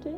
ኦኬ።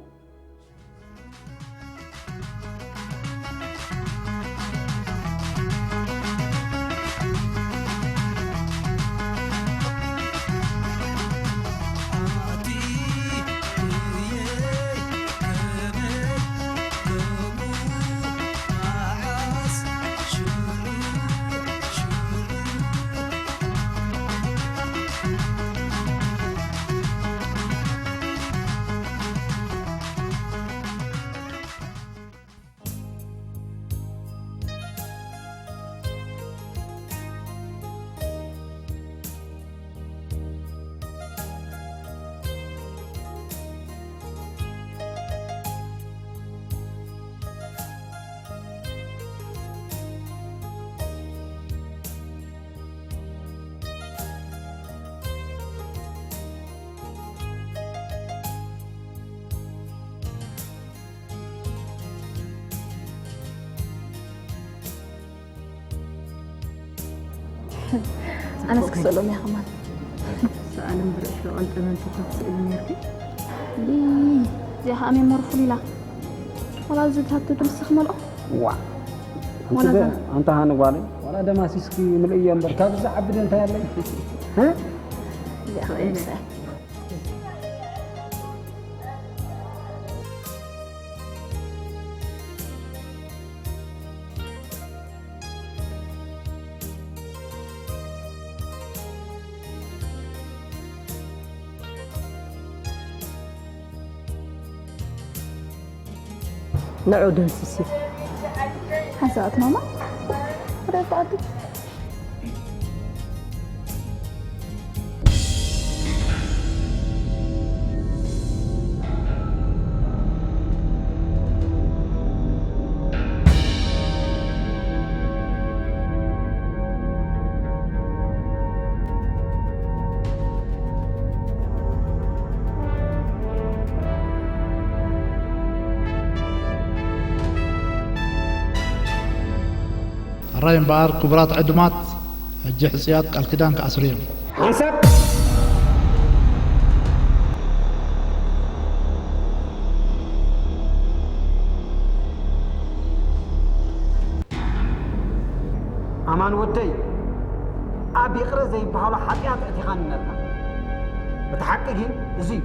ኣነስ ክስእሎም እያ ከማን። ሰኣል እምበር እሾቕን ጠመንትን ክትስእሊ ነርኪ። እዚኣ ከዓ ሜሞሪ ፉል ኢላ። ዋላ እዚ ትሃብቲ ድምሲ ክመልኦ። ዋ። ዋላ ኣንቲ ደ-፣ እዛ ኣንቲ ሃኒ ጓለይ፣ ዋላ ደማሲስኪ ምልእዮ እምበር፣ ካብዚ ዝዓቢ ደ እንታይ ኣለይ? እ? እዚኣ ከዓ ይምሰል። ንዑ ደምስስዮ። ሓንሳእ ማማ፣ ወደ ጣዱ። ሕራይ እምበኣር ክቡራት ዕዱማት፣ ሕጂ ሕጹያት ቃል ኪዳን ክኣስሩ እዮም። ሓንሳብ ኣማን ወደይ፣ ኣብ ይቕረ ዘይበሃሎ ሓጢኣት ኣእቲኻኒ ነርካ። እቲ ሓቂ ግን እዚ እዩ።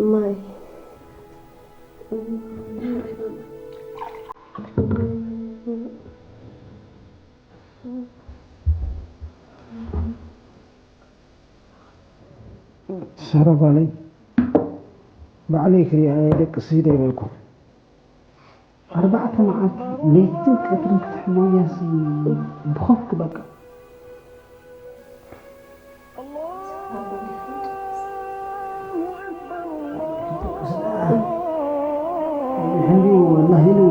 ማይ። ሳራ ጓለይ፣ ባዕለይ ክሪኣ እየ፣ ደቅሲ ዶ ይበልኩ። ኣርባዕተ መዓልቲ ለይትን ቀትርን ክትሕሞያሲ ብኸፍኩ በቃ። ሕንዲ ወላሂ ነው።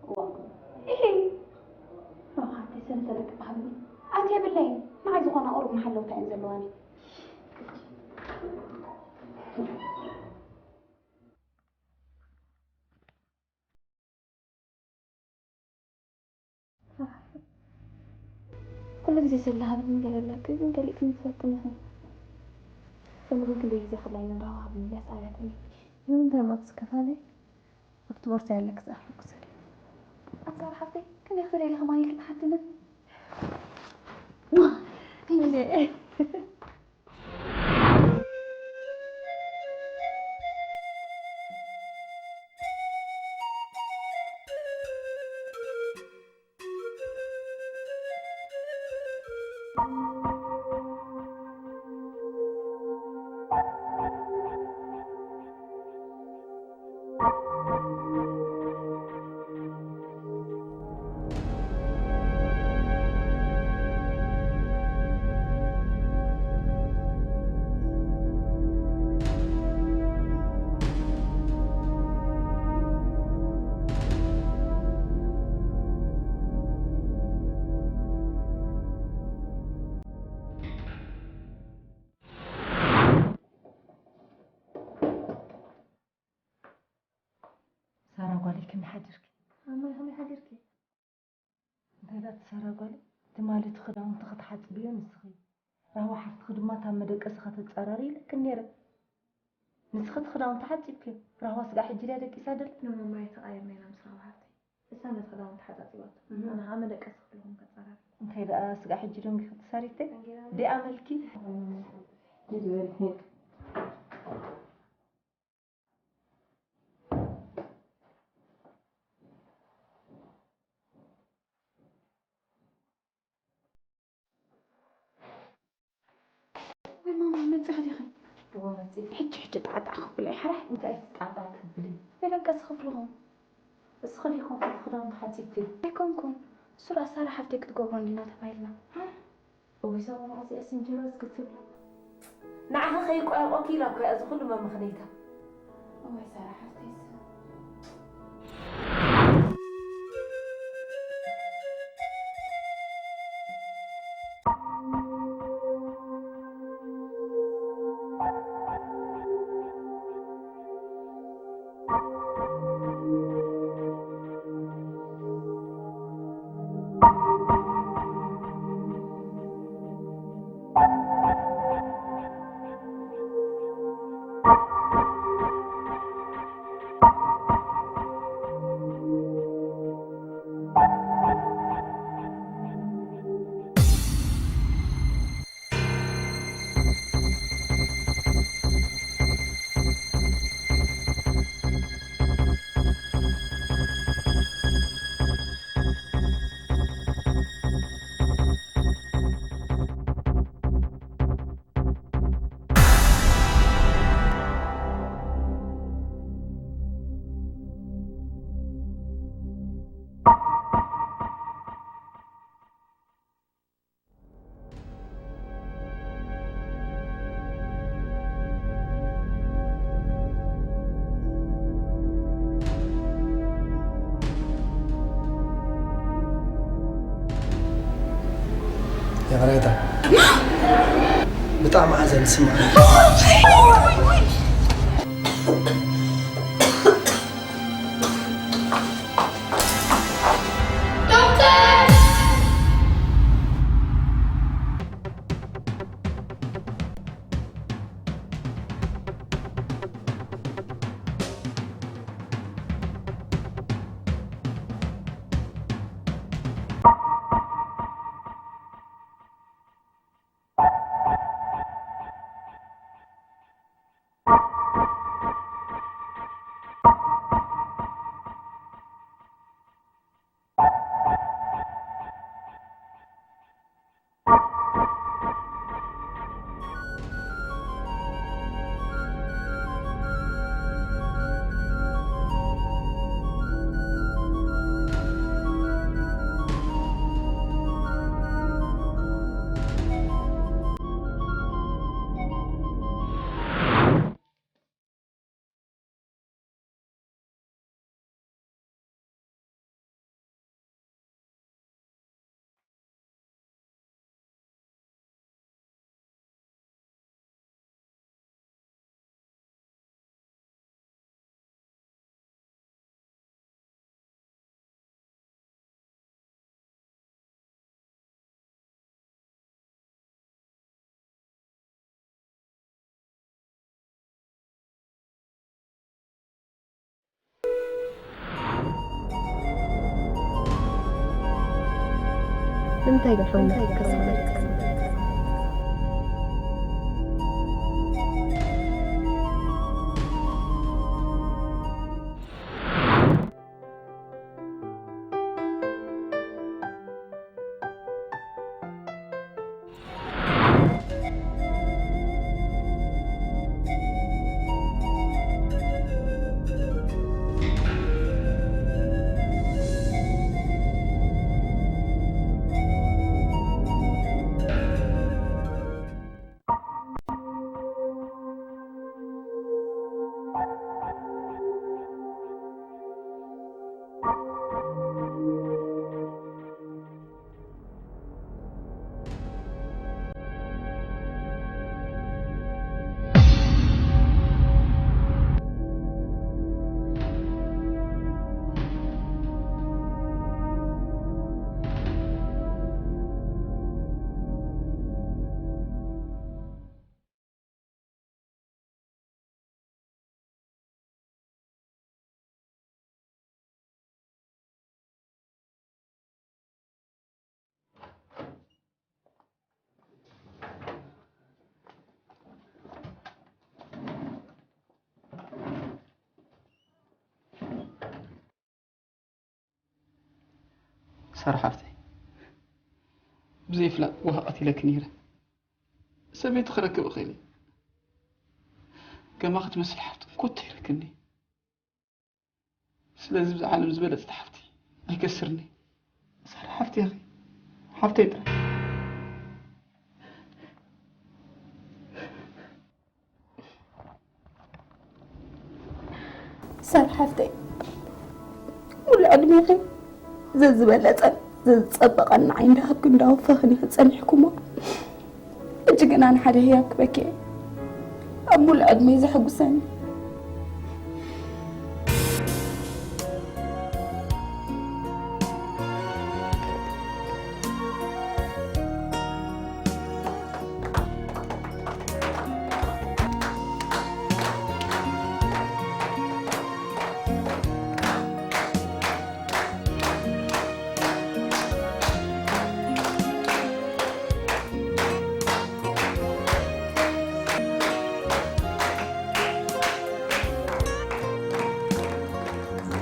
እዋ፣ እሂ፣ ረብሓቲ ሰለስተ ደቂ ባህልኒ ኣንተ የብለይን። ንዓይ ዝኾና ቁሩብ መሓለውታ እየን ዘለዋኒ። ኩሉ ግዜ ዘላሃብኒ ገለ ኣለኪ፣ ግን ገሊእክኒ ትፈልጥኒ ኢኺ። ሎሚ ግን ክንደይ ግዜ ከላ ኢና ንራኸብ ምምላስ ኣብያትኒ። ንምንታይ እሞ ትስከፋለይ? ኣብቲ ቦርሳይ ኣለኪ፣ ዝኣኽለኩ ሰደይ። ኣንሳር ሓፍተይ፣ ክንደይ ክትደልዪ ከማን ኢልኪ ትሓትኒ? ዋ፣ ፊንደ። ሳራ ጓለይ፣ ከመይ ሓዲርኪ? ኣማይ፣ ከመይ ሓዲርኪ? እንታይ ደኣ እቲ ሳራ ጓለይ፣ ትማሊ እቲ ክዳውንቲ ክትሓጽብዮ ንስኺ፣ ራህዋ ሓፍትኺ ድማ እታ መደቀሲ ከተጻራሪ ኢለክን ነይረ። ንስኺ እቲ ክዳውንቲ ሓጺብክዮ፣ ራህዋ ስጋዕ ሕጂ ድያ ደቂሳ ደላ? ንማማይ ተቓይርና ኢና ምስ ራህዋ ሓፍተይ። እሳ ነቲ ክዳውንቲ ሓጻጺባቶ። እህ። ኣነ ኸኣ መደቀሲ ክፍልኹም ከጻራሪ። እንታይ ደኣ ስጋዕ ሕጂ ደንጊኺ ትሳሪተይ? ደንጊራ። ዲኣ መልኪ? ንዝበል ሄድ። ወይ ማማ፣ መጺኻ ዲኺ? እወ፣ መጺእ። ሕጂ፣ ሕጂ ጣዕጣዕ ክብለይ፣ ሓራይ። እንታይ ጣዕጣዕ ክብለይ? መደቀሲ ክፍልኹም። እስኺ ዲኹም ክዳን ተሓጺብኪ? ኣይኮንኩን። እሱ ደኣ ሳራ ሓፍተይ ክትገብሮ እንዲና ተባሂልና። እውይ፣ እዛ ቆልዓ እዚኣስ እንጀራ እስክትብል። ንዓኺ ከይቆያቆኪ ኢላ እኮ እያ እዚ ኩሉ መመኽነይታ። እዋይ ሳራ ሓፍተይስ። ይቕሬታ። ብጣዕሚ ሓዘን ዝስምዓኒ። ንምንታይ ገፋና? ሳራ ሓፍተይ፣ ብዘይ ፍላጥ ዋሃ ቀቲለኪ ነይረ። ሰበይቲ ክረክብ እኽእል እየ። ከማኺ ትመስል ሓፍቲ ኮቶ ይረክብኒ። ስለዚ ብዛ ዓለም ዝበለጸት ሓፍቲ ኣይከስርኒ። ሳራ ሓፍቲ ኢኺ። ሓፍተይ ጥራይ። ሳራ ሓፍተይ፣ ሙሉእ ዕድሜኺ ዘዝበለጸን ዘዝጸበቐን ንዓይ እንዳሃብኪ እንዳወፈኽን ኢኺ ጸኒሕኩሞ። ሕጂ ግና ንሓደ ህያብ ክበኪ እየ። ኣብ ሙሉእ ዕድመይ ዘሐጉሰኒ።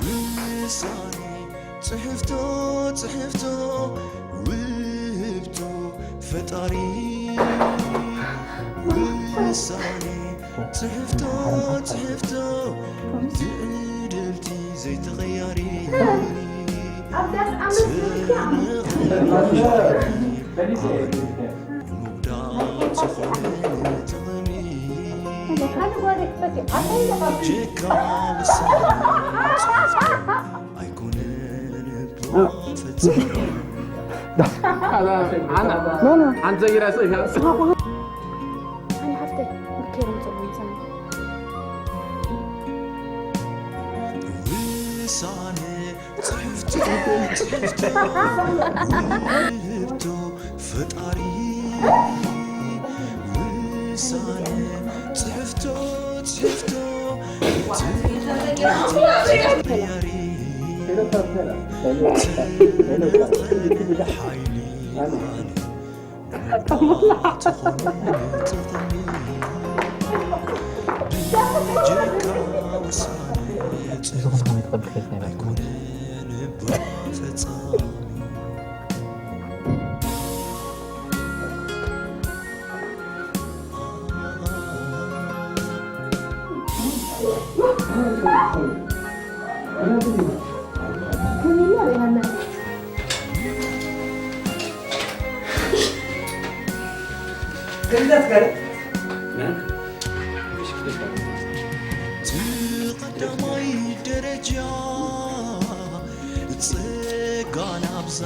ውሳኔ ጽሕፍቶ፣ ጽሕፍቶ፣ ውህብቶ ፈጣሪ። ውሳኔ ጽሕፍቶ፣ ጽሕፍቶ፣ ትዕድልቲ ዘይተቐያሪ። ኣብዳስ ኣምስት ምውዳቕ ዝኾነ ጥቕሚ። ጀካ ውሳኔ ጽሕፍቶ ኣይኮነን እባ ፈጻሚ። ኣና ኖ ኖ ኣንተ ይራስ እያ ኣነ ሓፍተይ ብኬሮም ጸጉሪ ይሰማ ውሳነ ጽሕፍቶ ጽሕፍቶ ውህብቶ ፈጣሪ ውሳነ ጽሕፍቶ ጽሕፍቶ ትያሪ ሓይሊ ክልተ ትገርም ቀዳማይ ደረጃ ጸጋ ናብዛ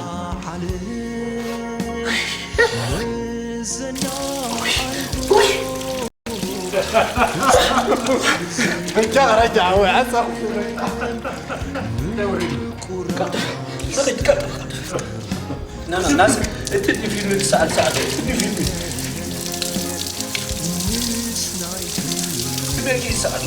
ዓለም መዘና ናና ናስር እቲ ፊልም ትሰዓል ሰዓት እቲ ፊልም ትበቂ ሰዓት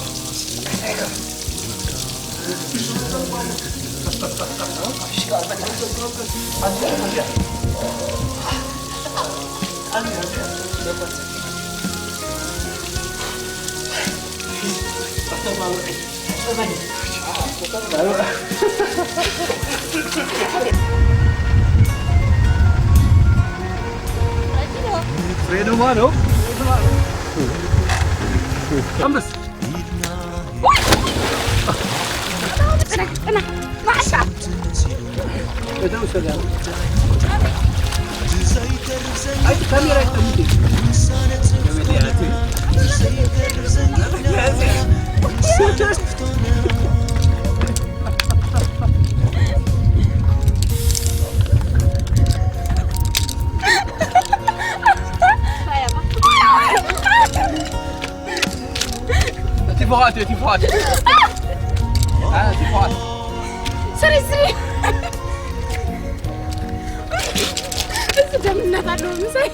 ሬድማ ነው ኣንበስ ጽና ጽና ማዕሻ እደው ሰላም አይ ካሜራ ይጠምጥ ቲፎኻት ቲፎኻት ቲፎኻት ስሪ ስሪ እዚ ደምነት ኣለዎ ምሳይ